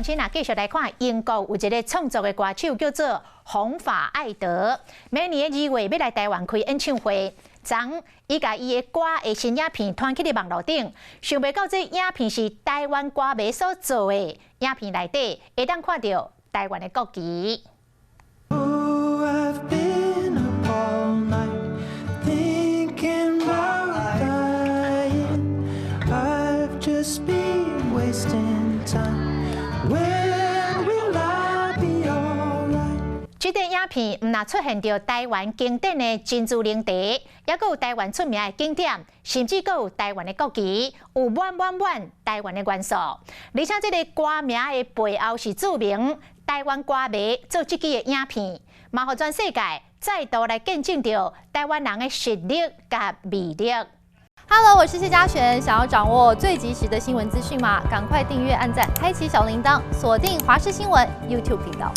先啊，繼續來看英國有一个創作的歌手叫做紅髮艾德，每年的2月欲來台灣開演唱會。昨伊共伊的歌的新影片傳去佇網路頂，想袂到這影片是台灣歌迷所做的，影片內底會當看著台灣的國旗。 Oh, I've been up all night thinking about dying. I've just been wasting time. When will I be alright? 這段影片毋但出現著台灣經典的珍珠奶茶，猶閣有台灣出名的景點，甚至閣有台灣的國旗，有滿滿滿台灣的元素。而且這个歌名的背後是註明台灣歌迷做這支的影片，嘛予全世界再度來見證著台灣人的實力佮魅力。 Hello，我是謝嘉璇。想要掌握最及時的新聞資訊嗎？趕快訂閱、按讚、開啟小鈴鐺，鎖定華視新聞 YouTube 頻道。